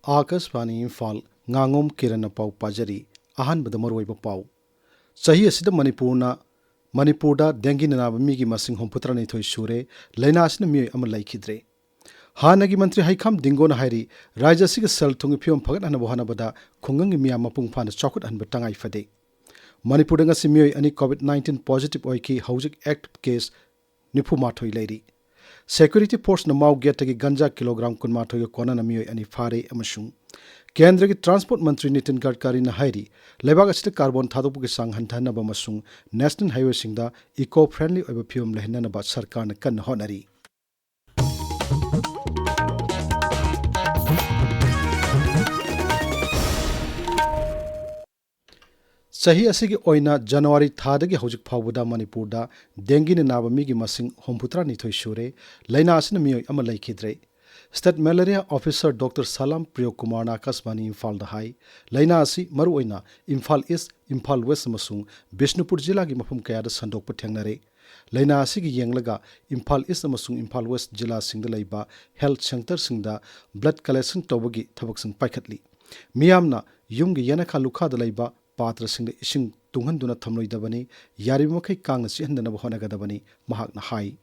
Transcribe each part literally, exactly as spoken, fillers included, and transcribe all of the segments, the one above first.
ꯑꯥꯀꯥꯁꯕꯥꯅꯤ ꯏꯝꯐꯥꯜ, ꯉꯥꯉꯣꯝ ꯀꯤꯔꯟꯅ ꯄꯥꯎ ꯄꯥꯖꯔꯤ꯫ ꯑꯍꯥꯟꯕꯗ ꯃꯔꯨꯑꯣꯏꯕ ꯄꯥꯎ꯫ ꯆꯍꯤ ꯑꯁꯤꯗ ꯃꯅꯤꯄꯨꯔꯅ, ꯃꯅꯤꯄꯨꯔꯗ ꯗꯦꯡꯒꯤꯅ ꯅꯥꯕ ꯃꯤꯒꯤ ꯃꯁꯤꯡ ꯍꯨꯝꯐꯨꯇꯔꯥꯅꯤꯊꯣꯏ ꯁꯨꯔꯦ, ꯂꯥꯏꯅꯥ ꯑꯁꯤꯅ ꯃꯤꯑꯣꯏ ꯑꯃ ꯂꯩꯈꯤꯗ꯭ꯔꯦ꯫ ꯍꯥꯟꯅꯒꯤ ꯃꯟꯇ꯭ꯔꯤ ꯍꯩꯈꯥꯝ ꯗꯤꯡꯒꯣꯅ ꯍꯥꯏꯔꯤ, ꯔꯥꯖ꯭ꯌ ꯑꯁꯤꯒꯤ ꯁꯦꯜ ꯊꯨꯝꯒꯤ ꯐꯤꯕꯝ ꯐꯒꯠꯍꯟꯅꯕ ꯍꯣꯠꯅꯕꯗ ꯈꯨꯡꯒꯪꯒꯤ ꯃꯤꯌꯥꯝ ꯃꯄꯨꯡ ꯐꯥꯅ ꯆꯥꯎꯈꯠꯍꯟꯕ ꯇꯉꯥꯏ ꯐꯗꯦ꯫ ꯃꯅꯤꯄꯨꯔꯗ ꯉꯁꯤ ꯃꯤꯑꯣꯏ ꯑꯅꯤ COVID nineteen positive ꯑꯣꯏꯈꯤ, ꯍꯧꯖꯤꯛ active case ꯅꯤꯐꯨ ꯃꯥꯊꯣꯏ ꯂꯩꯔꯤ꯫ Security forceꯅ ꯃꯥꯎ ꯒꯦꯠꯇꯒꯤ ꯒꯟꯖꯥ kilogram ꯀꯨꯟꯃꯥꯊꯣꯏꯒ ꯀꯣꯟꯅꯅ ꯃꯤꯑꯣꯏ ꯑꯅꯤ ꯐꯥꯔꯦ ꯑꯃꯁꯨꯡ ꯀꯦꯟꯗ꯭ꯔꯒꯤ transport ꯃꯟꯇ꯭ꯔꯤ ꯅꯤꯇꯤꯟ ꯒꯗꯀꯥꯔꯤꯅ ꯍꯥꯏꯔꯤ, ꯂꯩꯕꯥꯛ ꯑꯁꯤꯗ carbon ꯊꯥꯗꯣꯛꯄꯒꯤ ꯆꯥꯡ ꯍꯟꯊꯍꯟꯅꯕ ꯑꯃꯁꯨꯡ national highwayꯁꯤꯡꯗ eco-friendly ꯑꯣꯏꯕ ꯐꯤꯕꯝ ꯂꯩꯍꯟꯅꯅꯕ ꯁꯔꯀꯥꯔꯅ ꯀꯟꯅ ꯍꯣꯠꯅꯔꯤ꯫ ꯆꯍꯤ ꯑꯁꯤꯒꯤ ꯑꯣꯏꯅ ꯖꯅꯋꯥꯔꯤ ꯊꯥꯗꯒꯤ ꯍꯧꯖꯤꯛ ꯐꯥꯎꯕꯗ ꯃꯅꯤꯄꯨꯔꯗ ꯗꯦꯡꯒꯤꯅ ꯅꯥꯕ ꯃꯤꯒꯤ ꯃꯁꯤꯡ ꯍꯨꯝꯐꯨꯇꯔꯥꯅꯤꯊꯣꯏ ꯁꯨꯔꯦ꯫ ꯂꯥꯏꯅꯥ ꯑꯁꯤꯅ ꯃꯤꯑꯣꯏ ꯑꯃ ꯂꯩꯈꯤꯗ꯭ꯔꯦ꯫ State Malaria Officer Doctor ꯁꯂꯥꯝ ꯄ꯭ꯔꯤꯌꯣ ꯀꯨꯃꯥꯔꯅ ꯑꯥꯀꯥꯁꯕꯥꯅꯤ ꯏꯝꯐꯥꯜꯗ ꯍꯥꯏ, ꯂꯥꯏꯅꯥ ꯑꯁꯤ ꯃꯔꯨꯑꯣꯏꯅ ꯏꯝꯐꯥꯜ ꯏꯁ, ꯏꯝꯐꯥꯜ ꯋꯦꯁ ꯑꯃꯁꯨꯡ ꯕꯤꯁꯅꯨꯄꯨꯔ ꯖꯤꯂꯥꯒꯤ ꯃꯐꯝ ꯀꯌꯥꯗ ꯁꯟꯗꯣꯛꯄ ꯊꯦꯡꯅꯔꯦ꯫ ꯂꯥꯏꯅꯥ ꯑꯁꯤꯒꯤ ꯌꯦꯡꯂꯒ ꯏꯝꯐꯥꯜ ꯏꯁ ꯑꯃꯁꯨꯡ ꯏꯝꯐꯥꯜ ꯋꯦꯁ ꯖꯤꯂꯥꯁꯤꯡꯗ ꯂꯩꯕ health centreꯁꯤꯡꯗ blood collection ꯇꯧꯕꯒꯤ ꯊꯕꯛꯁꯤꯡ ꯄꯥꯏꯈꯠꯂꯤ꯫ ꯃꯤꯌꯥꯝꯅ ꯌꯨꯝꯒꯤ ꯌꯦꯅꯈꯥ ꯂꯨꯈꯥꯗ ꯂꯩꯕ ꯄꯥꯇ꯭ꯔꯁꯤꯡꯗ ꯏꯁꯤꯡ ꯇꯨꯡꯍꯟꯗꯨꯅ ꯊꯝꯂꯣꯏꯗꯕꯅꯤ, ꯌꯥꯔꯤꯕ ꯃꯈꯩ ꯀꯥꯡꯅ ꯆꯤꯛꯍꯟꯗꯅꯕ ꯍꯣꯠꯅꯒꯗꯕꯅꯤ, ꯃꯍꯥꯛꯅ ꯍꯥꯏ꯫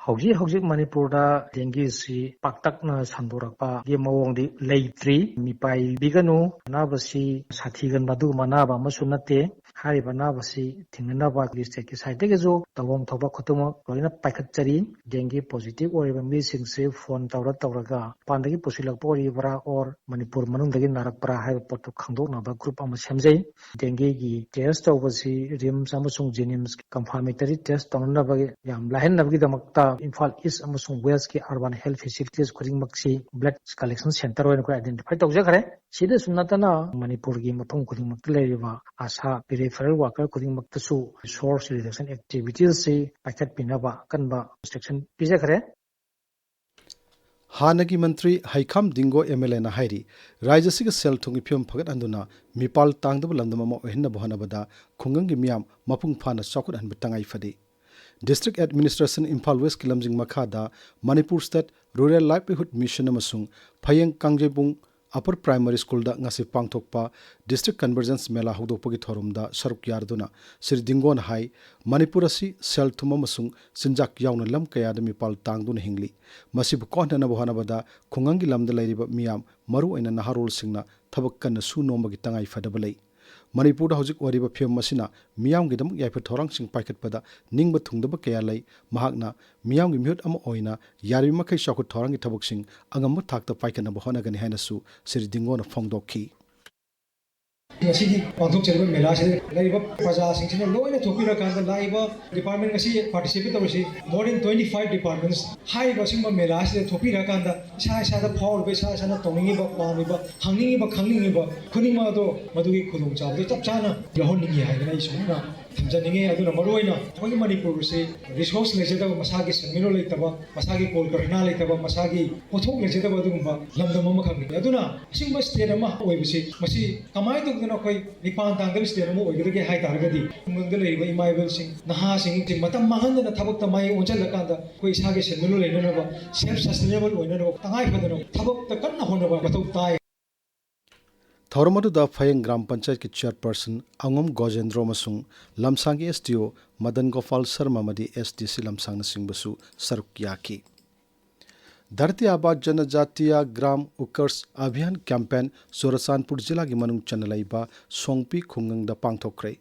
ꯍꯧꯖꯤꯛ ꯍꯧꯖꯤꯛ ꯃꯅꯤꯄꯨꯔꯗ ꯗꯦꯡꯒꯤꯁꯤ ꯄꯥꯛꯇꯛꯅ ꯁꯟꯗꯣꯔꯛꯄꯒꯤ ꯃꯑꯣꯡꯗꯤ ꯂꯩꯇ꯭ꯔꯤ꯫ ꯃꯤꯄꯥꯏꯕꯤꯒꯅꯨ, ꯑꯅꯥꯕꯁꯤ ꯁꯥꯊꯤꯒꯟꯕ ꯑꯗꯨꯒꯨꯝꯕ ꯑꯅꯥꯕ ꯑꯃꯁꯨ ꯅꯠꯇꯦ꯫ ꯍꯥꯏꯔꯤꯕ ꯑꯅꯥꯕꯁꯤ ꯊꯤꯡꯅꯅꯕ ꯑꯩꯈꯣꯏꯒꯤ stateꯀꯤ sideꯇꯒꯤꯁꯨ ꯇꯧꯐꯝ ꯊꯣꯛꯄ ꯈꯨꯗꯤꯡꯃꯛ ꯂꯣꯏꯅ ꯄꯥꯏꯈꯠꯆꯔꯤ꯫ ꯗꯦꯡꯒꯤ positive ꯑꯣꯏꯔꯤꯕ ꯃꯤꯁꯤꯡꯁꯤ phone ꯇꯧꯔ ꯇꯧꯔꯒ ꯃꯄꯥꯟꯗꯒꯤ ꯄꯨꯁꯤꯜꯂꯛꯄ ꯑꯣꯏꯔꯤꯕ꯭ꯔꯥ or ꯃꯅꯤꯄꯨꯔ ꯃꯅꯨꯡꯗꯒꯤ ꯅꯥꯔꯛꯄ꯭ꯔꯥ ꯍꯥꯏꯕ ꯄꯣꯠꯇꯨ ꯈꯪꯗꯣꯛꯅꯕ group ꯑꯃ ꯁꯦꯝꯖꯩ꯫ ꯗꯦꯡꯒꯤꯒꯤ test ꯇꯧꯕꯁꯤ RIMS ꯑꯃꯁꯨꯡ JNIMS confirmatory test ꯇꯧꯅꯅꯕꯒꯤ ꯌꯥꯝ ꯂꯥꯏꯍꯟꯅꯕꯒꯤꯗꯃꯛꯇ ꯏꯝꯐꯥꯜ ꯏꯁ ꯑꯃꯁꯨꯡ ꯋꯦꯁꯀꯤ urban health facilities ꯈꯨꯗꯤꯡꯃꯛꯁꯤ blood collection centre ꯑꯣꯏꯅ ꯑꯩꯈꯣꯏ identify ꯇꯧꯖꯈ꯭ꯔꯦ꯫ ꯁꯤꯗꯁꯨ ꯅꯠꯇꯅ ꯃꯅꯤꯄꯨꯔꯒꯤ ꯃꯐꯝ ꯈꯨꯗꯤꯡꯃꯛꯇ ꯂꯩꯔꯤꯕ ASHA peripheral worker ꯈꯨꯗꯤꯡꯃꯛꯇꯁꯨ resource reduction activitiesꯁꯤ ꯄꯥꯏꯈꯠꯄꯤꯅꯕ ꯑꯀꯟꯕ instruction ꯄꯤꯖꯈ꯭ꯔꯦ꯫ ꯍꯥꯟꯅꯒꯤ ꯃꯟꯇ꯭ꯔꯤ ꯍꯩꯈꯥꯝ ꯗꯤꯡꯒꯣ MLAꯅ ꯍꯥꯏꯔꯤ, ꯔꯥꯖ꯭ꯌ ꯑꯁꯤꯒꯤ ꯁꯦꯜ ꯊꯨꯝꯒꯤ ꯐꯤꯕꯝ ꯐꯒꯠꯍꯟꯗꯨꯅ ꯃꯤꯄꯥꯜ ꯇꯥꯡꯗꯕ ꯂꯝꯗꯝ ꯑꯃ ꯑꯣꯏꯍꯟꯅꯕ ꯍꯣꯠꯅꯕꯗ ꯈꯨꯡꯒꯪꯒꯤ ꯃꯤꯌꯥꯝ ꯃꯄꯨꯡ ꯐꯥꯅ ꯆꯥꯎꯈꯠꯍꯟꯕ ꯇꯉꯥꯏ ꯐꯗꯦ꯫ District Administration Imphal Westꯀꯤ ꯂꯝꯖꯤꯡ ꯃꯈꯥꯗ Manipur State Rural Livelihood Mission ꯑꯃꯁꯨꯡ ꯐꯌꯦꯡ ꯀꯥꯡꯖꯩꯕꯨꯡ Upper Primary Schoolꯗ ꯉꯁꯤ ꯄꯥꯡꯊꯣꯛꯄ District Convergence ꯃꯦꯂꯥ ꯍꯧꯗꯣꯛꯄꯒꯤ ꯊꯧꯔꯝꯗ ꯁꯔꯨꯛ ꯌꯥꯔꯗꯨꯅ ꯁ꯭ꯔꯤ ꯗꯤꯡꯒꯣꯅ ꯍꯥꯏ, ꯃꯅꯤꯄꯨꯔ ꯑꯁꯤ ꯁꯦꯜ ꯊꯨꯝ ꯑꯃꯁꯨꯡ ꯆꯤꯟꯖꯥꯛ ꯌꯥꯎꯅ ꯂꯝ ꯀꯌꯥꯗ ꯃꯤꯄꯥꯜ ꯇꯥꯡꯗꯨꯅ ꯍꯤꯡꯂꯤ꯫ ꯃꯁꯤꯕꯨ ꯀꯣꯛꯍꯟꯅꯅꯕ ꯍꯣꯠꯅꯕꯗ ꯈꯨꯡꯒꯪꯒꯤ ꯂꯝꯗ ꯂꯩꯔꯤꯕ ꯃꯤꯌꯥꯝ, ꯃꯔꯨꯑꯣꯏꯅ ꯅꯍꯥꯔꯣꯜꯁꯤꯡꯅ ꯊꯕꯛ ꯀꯟꯅ ꯁꯨ ꯅꯣꯝꯕꯒꯤ ꯇꯉꯥꯏ ꯐꯗꯕ ꯂꯩ꯫ ꯃꯅꯤꯄꯨꯔꯗ ꯍꯧꯖꯤꯛ ꯑꯣꯏꯔꯤꯕ ꯐꯤꯕꯝ ꯑꯁꯤꯅ ꯃꯤꯌꯥꯝꯒꯤꯗꯃꯛ ꯌꯥꯏꯐ ꯊꯧꯔꯥꯡꯁꯤꯡ ꯄꯥꯏꯈꯠꯄꯗ ꯅꯤꯡꯕ ꯊꯨꯡꯗꯕ ꯀꯌꯥ ꯂꯩ꯫ ꯃꯍꯥꯛꯅ ꯃꯤꯌꯥꯝꯒꯤ ꯃꯤꯍꯨꯠ ꯑꯃ ꯑꯣꯏꯅ ꯌꯥꯔꯤꯕꯃꯈꯩ ꯆꯥꯎꯈꯠ ꯊꯧꯔꯥꯡꯒꯤ ꯊꯕꯛꯁꯤꯡ ꯑꯉꯝꯕ ꯊꯥꯛꯇ ꯄꯥꯏꯈꯠꯅꯕ ꯍꯣꯠꯅꯒꯅꯤ ꯍꯥꯏꯅꯁꯨ ꯁ꯭ꯔꯤ ꯗꯤꯡꯒꯣꯅ ꯐꯣꯡꯗꯣꯛꯈꯤ꯫ ꯉꯁꯤꯒꯤ ꯄꯥꯡꯊꯣꯛꯆꯔꯤꯕ ꯃꯦꯂꯥꯁꯤꯗ ꯂꯩꯔꯤꯕ ꯄ꯭ꯔꯖꯥꯁꯤꯡꯁꯤꯅ ꯂꯣꯏꯅ ꯊꯣꯛꯄꯤꯔꯀꯥꯟꯗ, ꯂꯥꯛꯏꯕ department, ꯉꯁꯤ participate ꯇꯧꯔꯤꯁꯤ more than twenty five departments, ꯍꯥꯏꯔꯤꯕ ꯑꯁꯤꯒꯨꯝꯕ ꯃꯦꯂꯥꯁꯤꯗ ꯊꯣꯛꯄꯤꯔꯀꯥꯟꯗ ꯏꯁꯥ ꯏꯁꯥꯗ ꯐꯥꯎꯔꯤꯕ, ꯏꯁꯥ ꯏꯁꯥꯅ ꯇꯧꯅꯤꯡꯉꯤꯕ, ꯄꯥꯝꯃꯤꯕ, ꯈꯪꯅꯤꯡꯉꯤꯕ, ꯈꯪꯅꯤꯡꯉꯤꯕ ꯈꯨꯗꯤꯡꯃꯛ ꯑꯗꯣ ꯃꯗꯨꯒꯤ ꯈꯨꯗꯣꯡꯆꯥꯕꯗꯨ ꯆꯞ ꯆꯥꯅ ꯂꯧꯍꯟꯅꯤꯡꯉꯤ ꯍꯥꯏꯗꯅ ꯑꯩ ꯁꯨꯝꯅ ꯊꯝꯖꯅꯤꯡꯉꯤ꯫ ꯑꯗꯨꯅ ꯃꯔꯨꯑꯣꯏꯅ ꯑꯩꯈꯣꯏꯒꯤ ꯃꯅꯤꯄꯨꯔꯁꯤ resource ꯂꯩꯖꯗꯕ, ꯃꯁꯥꯒꯤ ꯁꯦꯟꯃꯤꯠꯂꯣꯟ ꯂꯩꯇꯕ, ꯃꯁꯥꯒꯤ ꯀꯣꯜ ꯀꯔꯈꯅꯥ ꯂꯩꯇꯕ, ꯃꯁꯥꯒꯤ ꯄꯣꯠꯊꯣꯛ ꯂꯩꯖꯗꯕ ꯑꯗꯨꯒꯨꯝꯕ ꯂꯝꯗꯝ ꯑꯃꯈꯛꯅꯤ꯫ ꯑꯗꯨꯅ ꯑꯁꯤꯒꯨꯝꯕ state ꯑꯃ ꯑꯣꯏꯕꯁꯤ, ꯃꯁꯤ ꯀꯃꯥꯏꯅ ꯇꯧꯗꯅ ꯑꯩꯈꯣꯏ ꯃꯤꯄꯥꯟ ꯇꯥꯡꯗꯕ state ꯑꯃ ꯑꯣꯏꯒꯗꯒꯦ ꯍꯥꯏ ꯇꯥꯔꯒꯗꯤ, ꯈꯨꯡꯒꯪꯗ ꯂꯩꯔꯤꯕ ꯏꯃꯥ ꯏꯕꯦꯜꯁꯤꯡ, ꯅꯍꯥꯁꯤꯡꯁꯤ ꯃꯇꯝ ꯃꯥꯡꯍꯟꯗꯅ ꯊꯕꯛꯇ ꯃꯥꯏ ꯑꯣꯟꯁꯤꯜꯂꯀꯥꯟꯗ ꯑꯩꯈꯣꯏ ꯏꯁꯥꯒꯤ ꯁꯦꯟꯃꯤꯠꯂꯣꯟ ꯂꯩꯅꯅꯕ, self sustainable ꯑꯣꯏꯅꯅꯕ ꯇꯉꯥꯏ ꯐꯗꯅ ꯊꯕꯛꯇ ꯀꯟꯅ ꯍꯣꯠꯅꯕ ꯃꯊꯧ ꯇꯥꯏ꯫ ꯊꯧꯔꯝ ꯑꯗꯨꯗ ꯐꯌꯦꯡ ꯒ꯭ꯔꯥꯝ ꯄꯟꯆꯥꯌꯠꯀꯤ chairperson ꯑꯉꯣꯝ ꯒꯣꯖꯦꯟꯗ꯭ꯔꯣ ꯑꯃꯁꯨꯡ ꯂꯝꯁꯥꯡꯒꯤ S D O ꯃꯗꯟ ꯒꯣꯄꯥꯜ ꯁꯔꯃ ꯑꯃꯗꯤ S D C ꯂꯝꯁꯥꯡꯅꯆꯤꯡꯕꯁꯨ ꯁꯔꯨꯛ ꯌꯥꯈꯤ꯫ ꯙꯔꯇꯤ ꯑꯥꯕꯥ ꯖꯅꯖꯥꯇꯤꯌꯥ ꯒ꯭ꯔꯥꯝ ꯎꯀꯔꯁ ꯑꯚꯤꯌꯥꯟ campaign ꯆꯨꯔꯆꯥꯟꯄꯨꯔ ꯖꯤꯂꯥꯒꯤ ꯃꯅꯨꯡ ꯆꯟꯅ ꯂꯩꯕ ꯁꯣꯡꯄꯤ ꯈꯨꯡꯒꯪꯗ ꯄꯥꯡꯊꯣꯛꯈ꯭ꯔꯦ꯫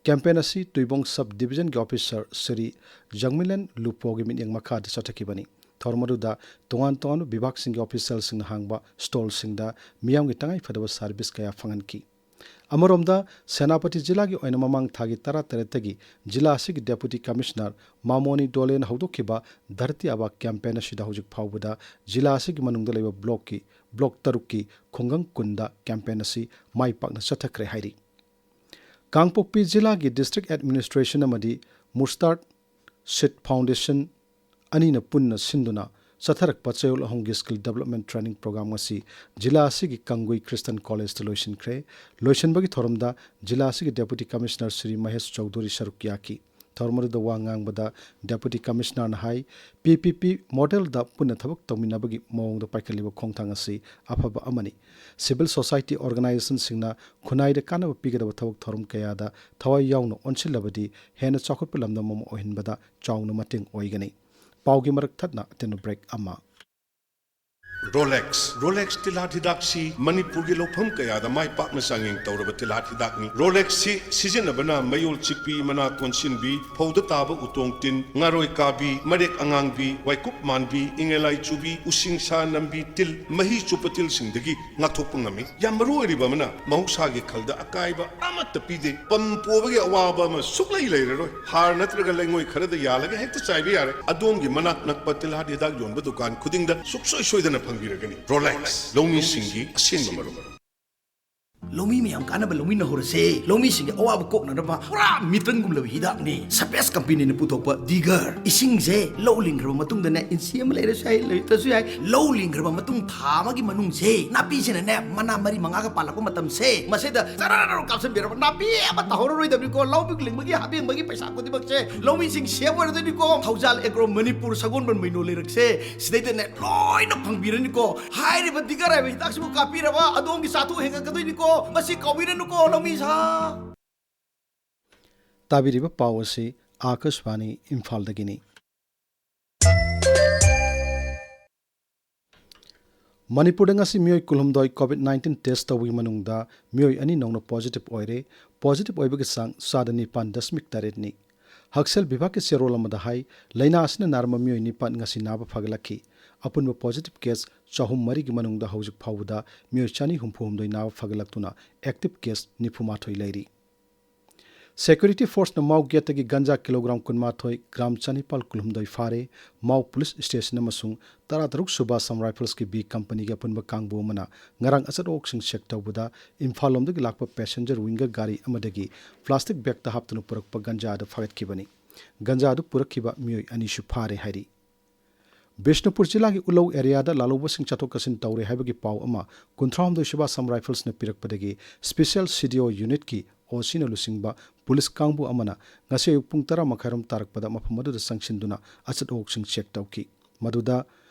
Campaign ꯑꯁꯤ ꯇꯨꯏꯕꯣꯡ sub divisionꯒꯤ officer ꯁ꯭ꯔꯤ ꯖꯪꯃꯤꯂꯦꯟ ꯂꯨꯄꯣꯒꯤ ꯃꯤꯠꯌꯦꯡ ꯃꯈꯥꯗ ꯆꯠꯊꯈꯤꯕꯅꯤ꯫ ꯊꯧꯔꯝ ꯑꯗꯨꯗ ꯇꯣꯉꯥꯟ ꯇꯣꯉꯥꯟꯕ ꯕꯤꯚꯥꯒꯁꯤꯡꯒꯤ officialꯁꯤꯡꯅ ꯍꯥꯡꯕ stallꯁꯤꯡꯗ ꯃꯤꯌꯥꯝꯒꯤ ꯇꯉꯥꯏ ꯐꯗꯕ service ꯀꯌꯥ ꯐꯪꯍꯟꯈꯤ꯫ ꯑꯃꯔꯣꯝꯗ, ꯁꯦꯅꯥꯄꯇꯤ ꯖꯤꯂꯥꯒꯤ ꯑꯣꯏꯅ ꯃꯃꯥꯡ ꯊꯥꯒꯤ ꯇꯔꯥꯇꯔꯦꯠꯇꯒꯤ ꯖꯤꯂꯥ ꯑꯁꯤꯒꯤ Deputy Commissioner ꯃꯥꯃꯣꯅꯤ ꯗꯣꯂꯦꯅ ꯍꯧꯗꯣꯛꯈꯤꯕ ꯙꯔꯇꯤ ꯑꯥꯕꯥ campaign ꯑꯁꯤꯗ ꯍꯧꯖꯤꯛ ꯐꯥꯎꯕꯗ ꯖꯤꯂꯥ ꯑꯁꯤꯒꯤ ꯃꯅꯨꯡꯗ ꯂꯩꯕ blockꯀꯤ, block ꯇꯔꯨꯛꯀꯤ ꯈꯨꯡꯒꯪ ꯀꯨꯟꯗ campaign ꯑꯁꯤ ꯃꯥꯏ ꯄꯥꯛꯅ ꯆꯠꯊꯈ꯭ꯔꯦ ꯍꯥꯏꯔꯤ꯫ ꯀꯥꯡꯄꯣꯛꯄꯤ ꯖꯤꯂꯥꯒꯤ District Administration ꯑꯃꯗꯤ Mustard Seed Foundation ꯑꯅꯤꯅ ꯄꯨꯟꯅ ꯁꯤꯟꯗꯨꯅ ꯆꯠꯊꯔꯛꯄ ꯆꯌꯣꯜ ꯑꯍꯨꯝꯒꯤ skill development training program ꯑꯁꯤ ꯖꯤꯂꯥ ꯑꯁꯤꯒꯤ ꯀꯪꯒꯨꯏ Christian Collegeꯇ ꯂꯣꯏꯁꯤꯟꯈ꯭ꯔꯦ꯫ ꯂꯣꯏꯁꯤꯟꯕꯒꯤ ꯊꯧꯔꯝꯗ ꯖꯤꯂꯥ ꯑꯁꯤꯒꯤ Deputy Commissioner ꯁ꯭ꯔꯤ ꯃꯍꯦꯁ ꯆꯧꯙꯨꯔꯤ ꯁꯔꯨꯛ ꯌꯥꯈꯤ꯫ ꯊꯧꯔꯝ ꯑꯗꯨꯗ ꯋꯥ ꯉꯥꯡꯕꯗ Deputy Commissionerꯅ ꯍꯥꯏ, ꯄꯤ ꯄꯤ ꯄꯤ ꯃꯣꯗꯦꯜꯗ ꯄꯨꯟꯅ ꯊꯕꯛ ꯇꯧꯃꯤꯟꯅꯕꯒꯤ ꯃꯑꯣꯡꯗ ꯄꯥꯏꯈꯠꯂꯤꯕ ꯈꯣꯡꯊꯥꯡ ꯑꯁꯤ ꯑꯐꯕ ꯑꯃꯅꯤ꯫ Civil Society Organisationꯁꯤꯡꯅ ꯈꯨꯟꯅꯥꯏꯗ ꯀꯥꯟꯅꯕ ꯄꯤꯒꯗꯕ ꯊꯕꯛ ꯊꯧꯔꯝ ꯀꯌꯥꯗ ꯊꯋꯥꯏ ꯌꯥꯎꯅ ꯑꯣꯟꯁꯤꯜꯂꯕꯗꯤ ꯍꯦꯟꯅ ꯆꯥꯎꯈꯠꯄ ꯂꯝꯗꯝ ꯑꯃ ꯑꯣꯏꯍꯟꯕꯗ ꯆꯥꯎꯅ ꯃꯇꯦꯡ ꯑꯣꯏꯒꯅꯤ꯫ ꯄꯥꯎꯒꯤ ꯃꯔꯛ ꯊꯠꯅ ꯑꯇꯦꯟꯕ break ꯑꯃ꯫ ꯔꯣꯂꯦꯛꯁ꯫ ꯔꯣꯂꯦꯛꯁ ꯇꯤꯜꯍꯥꯠ ꯍꯤꯗꯥꯛꯁꯤ ꯃꯅꯤꯄꯨꯔꯒꯤ ꯂꯧꯐꯝ ꯀꯌꯥꯗ ꯃꯥꯏ ꯄꯥꯛꯅ ꯆꯥꯡꯌꯦꯡ ꯇꯧꯔꯕ ꯇꯤꯜꯍꯥꯠ ꯍꯤꯗꯥꯛꯅꯤ꯫ ꯔꯣꯂꯦꯛꯁꯁꯤ ꯁꯤꯖꯤꯟꯅꯕꯅ ꯃꯌꯣꯜ ꯆꯤꯛꯄꯤ, ꯃꯅꯥ ꯀꯣꯟꯁꯤꯟꯕꯤ, ꯐꯧꯗ ꯇꯥꯕ ꯎꯇꯣꯡ ꯇꯤꯟ, ꯉꯥꯔꯣꯏ ꯀꯥꯕꯤ, ꯃꯔꯦꯛ ꯑꯉꯥꯡꯕꯤ, ꯋꯥꯏꯀꯨꯞ ꯃꯥꯟꯕꯤ, ꯏꯪꯉꯦꯂꯥꯏ ꯆꯨꯕꯤ, ꯎꯁꯤꯡꯁꯥ ꯅꯝꯕꯤ, ꯇꯤꯜ, ꯃꯍꯤ ꯆꯨꯞꯄ ꯇꯤꯜꯁꯤꯡꯗꯒꯤ ꯉꯥꯛꯊꯣꯛꯄ ꯉꯝꯃꯤ꯫ ꯌꯥꯝ ꯃꯔꯨ ꯑꯣꯏꯔꯤꯕ ꯑꯃꯅ, ꯃꯍꯧꯁꯥꯒꯤ ꯈꯜꯗ ꯑꯀꯥꯏꯕ ꯑꯃꯠꯇ ꯄꯤꯗꯦ꯫ ꯄꯝ ꯄꯣꯕꯒꯤ ꯑꯋꯥꯕ ꯑꯃ ꯁꯨꯛꯂꯩ ꯂꯩꯔꯔꯣꯏ꯫ ꯍꯥꯔ ꯅꯠꯇ꯭ꯔꯒ ꯂꯩꯉꯣꯏ ꯈꯔꯗ ꯌꯥꯜꯂꯒ ꯍꯦꯛꯇ ꯆꯥꯏꯕ ꯌꯥꯔꯦ꯫ ꯑꯗꯣꯝꯒꯤ ꯃꯅꯥꯛ ꯅꯛꯄ ꯇꯤꯜꯍꯥꯠ ꯍꯤꯗꯥꯛ ꯌꯣꯟꯕ ꯗꯨꯀꯥꯟ ꯈꯨꯗꯤꯡꯗ ꯁꯨꯛꯁꯣꯏ ꯁꯣꯏꯗꯅ ꯐꯪꯕꯤꯔꯒꯅꯤ꯫ ꯔꯣꯂꯦꯛꯁ, ꯂꯧꯃꯤꯁꯤꯡꯒꯤ ꯑꯁꯦꯡꯕ ꯃꯔꯨꯞ꯫ ꯂꯧꯃꯤ ꯃꯌꯥꯝ ꯀꯥꯟꯅꯕ ꯂꯧꯃꯤꯟꯅꯍꯧꯔꯁꯦ꯫ ꯂꯧꯃꯤꯁꯤꯡꯒꯤ ꯑꯋꯥꯕ ꯀꯣꯛꯅꯅꯕ ꯄꯨꯔꯥ ꯃꯤꯇ꯭ꯔꯪꯒꯨꯝꯂꯕ ꯍꯤꯗꯥꯛꯅꯤ꯫ ꯁꯄꯦꯁ ꯀꯝꯄꯦꯅꯤꯅ ꯄꯨꯊꯣꯛꯄ ꯗꯤꯒꯔ꯫ ꯏꯁꯤꯡꯁꯦ ꯂꯧ ꯂꯤꯡꯈ꯭ꯔꯕ ꯃꯇꯨꯡꯗꯅꯦ, ꯏꯟꯆꯤ ꯑꯃ ꯂꯩꯔꯁꯨ ꯌꯥꯏ, ꯂꯩꯇ꯭ꯔꯁꯨ ꯌꯥꯏ, ꯂꯧ ꯂꯤꯡꯈ꯭ꯔꯕ ꯃꯇꯨꯡ ꯊꯥ ꯑꯃꯒꯤ ꯃꯅꯨꯡꯁꯦ, ꯅꯥꯄꯤꯁꯤꯅꯅꯦ ꯃꯅꯥ ꯃꯔꯤ ꯃꯉꯥꯒ ꯄꯥꯜꯂꯛꯄ ꯃꯇꯝꯁꯦ, ꯃꯁꯤꯗ ꯆꯔꯥꯔ ꯀꯥꯞꯁꯤꯟꯕꯤꯔꯕ ꯅꯥꯄꯤ ꯑꯃꯠꯇ ꯍꯧꯔꯔꯣꯏꯗꯕꯅꯤꯀꯣ꯫ ꯂꯧ ꯂꯤꯡꯕꯒꯤ ꯍꯥꯕꯦꯡꯕꯒꯤ ꯄꯩꯁꯥ ꯈꯨꯗꯤꯡꯃꯛꯁꯦ ꯂꯧꯃꯤꯁꯤꯡ ꯁꯦꯞ ꯑꯣꯏꯔꯗꯣꯏꯅꯤꯀꯣ꯫ ꯊꯧꯖꯥꯜ ꯑꯦꯒ꯭ꯔꯣ ꯃꯅꯤꯄꯨꯔ ꯁꯒꯣꯜꯕꯟ ꯃꯩꯅꯣ ꯂꯩꯔꯛꯁꯦ, ꯁꯤꯗꯩꯗꯅꯦ ꯂꯣꯏꯅ ꯐꯪꯕꯤꯔꯅꯤꯀꯣ꯫ ꯍꯥꯏꯔꯤꯕ ꯗꯤꯒꯔ ꯍꯥꯏꯕ ꯍꯤꯗꯥꯛꯁꯤꯕꯨ ꯀꯥꯞꯄꯤꯔꯕ ꯑꯗꯣꯝꯒꯤ ꯆꯥꯊꯣꯛ ꯍꯦꯟꯒꯠꯀꯗꯣꯏꯅꯤꯀꯣ꯫ ꯃꯁꯤ ꯀꯥꯎꯕꯤꯔꯅꯨꯀꯣ, ꯂꯧꯃꯤ ꯁꯥ꯫ ꯇꯥꯕꯤꯔꯤꯕ ꯄꯥꯎ ꯑꯁꯤ ꯑꯥꯀꯥꯁꯕꯥꯅꯤ ꯏꯝꯐꯥꯜꯗꯒꯤꯅꯤ꯫ ꯃꯅꯤꯄꯨꯔꯗ ꯉꯁꯤ ꯃꯤꯑꯣꯏ ꯀꯨꯟꯍꯨꯝꯗꯣꯏ COVID nineteen test ꯇꯧꯕꯒꯤ ꯃꯅꯨꯡꯗ ꯃꯤꯑꯣꯏ ꯑꯅꯤ ꯅꯧꯅ positive ꯑꯣꯏꯔꯦ꯫ Positive ꯑꯣꯏꯕꯒꯤ ꯆꯥꯡ ꯆꯥꯗ ꯅꯤꯄꯥꯟ ꯗꯁꯃꯤꯛ ꯇꯔꯦꯠꯅꯤ꯫ ꯍꯛꯁꯦꯜ ꯕꯤꯚꯥꯒꯀꯤ ꯆꯦꯔꯣꯜ ꯑꯃꯗ ꯍꯥꯏ, ꯂꯥꯏꯅꯥ ꯑꯁꯤꯅ ꯅꯥꯔꯝꯕ ꯃꯤꯑꯣꯏ ꯅꯤꯄꯥꯟ ꯉꯁꯤ ꯅꯥꯕ ꯐꯒꯠꯂꯛꯈꯤ꯫ ꯑꯄꯨꯟꯕ positive case ꯆꯍꯨꯝ ꯃꯔꯤꯒꯤ ꯃꯅꯨꯡꯗ ꯍꯧꯖꯤꯛ ꯐꯥꯎꯕꯗ ꯃꯤꯑꯣꯏ ꯆꯅꯤ ꯍꯨꯝꯐꯨ ꯍꯨꯝꯗꯣꯏ ꯅꯥꯕ ꯐꯒꯠꯂꯛꯇꯨꯅ active case ꯅꯤꯐꯨ ꯃꯥꯊꯣꯏ ꯂꯩꯔꯤ꯫ Security forceꯅ ꯃꯥꯎ gateꯇꯒꯤ ꯒꯟꯖꯥ kilogram ꯀꯨꯟꯃꯥꯊꯣꯏ, gram ꯆꯅꯤꯄꯥꯜ ꯀꯨꯟꯍꯨꯝꯗꯣꯏ ꯐꯥꯔꯦ꯫ ꯃꯥꯎ police station ꯑꯃꯁꯨꯡ ꯇꯔꯥꯇꯔꯨꯛ ꯁꯨꯕ Assam Riflesꯀꯤ B companyꯒꯤ ꯑꯄꯨꯟꯕ ꯀꯥꯡꯕꯨ ꯑꯃꯅ ꯉꯔꯥꯡ ꯑꯆꯠ ꯑꯋꯣꯛꯁꯤꯡ check ꯇꯧꯕꯗ ꯏꯝꯐꯥꯜ ꯂꯣꯝꯗꯒꯤ ꯂꯥꯛꯄ passenger winger ꯒꯥꯔꯤ ꯑꯃꯗꯒꯤ plastic bagꯇ ꯍꯥꯞꯇꯨꯅ ꯄꯨꯔꯛꯄ ꯒꯟꯖꯥ ꯑꯗꯨ ꯐꯥꯒꯠꯈꯤꯕꯅꯤ꯫ ꯒꯟꯖꯥ ꯑꯗꯨ ꯄꯨꯔꯛꯈꯤꯕ ꯃꯤꯑꯣꯏ ꯑꯅꯤꯁꯨ ꯐꯥꯔꯦ ꯍꯥꯏꯔꯤ꯫ ꯕꯤꯁꯅꯨꯄꯨꯔ ꯖꯤꯂꯥꯒꯤ ꯎꯂꯧ areaꯗ ꯂꯥꯜꯍꯧꯕꯁꯤꯡ ꯆꯠꯊꯣꯛ ꯆꯠꯁꯤꯟ ꯇꯧꯔꯦ ꯍꯥꯏꯕꯒꯤ ꯄꯥꯎ ꯑꯃ ꯀꯨꯟꯊ꯭ꯔꯥꯍꯨꯝꯗꯣꯏ ꯁꯨꯕ Assam Riflesꯅ ꯄꯤꯔꯛꯄꯗꯒꯤ Special C D O unitꯀꯤ O Cꯅ ꯂꯨꯆꯤꯡꯕ ꯄꯨꯂꯤꯁ ꯀꯥꯡꯕꯨ ꯑꯃꯅ ꯉꯁꯤ ꯑꯌꯨꯛ ꯄꯨꯡ ꯇꯔꯥ ꯃꯈꯥꯏꯔꯣꯝ ꯇꯥꯔꯛꯄꯗ ꯃꯐꯝ ꯑꯗꯨꯗ ꯆꯪꯁꯤꯟꯗꯨꯅ ꯑꯆꯠ ꯑꯋꯣꯛꯁꯤꯡ ꯆꯦꯛ ꯇꯧꯈꯤ꯫ ꯃꯗꯨꯗ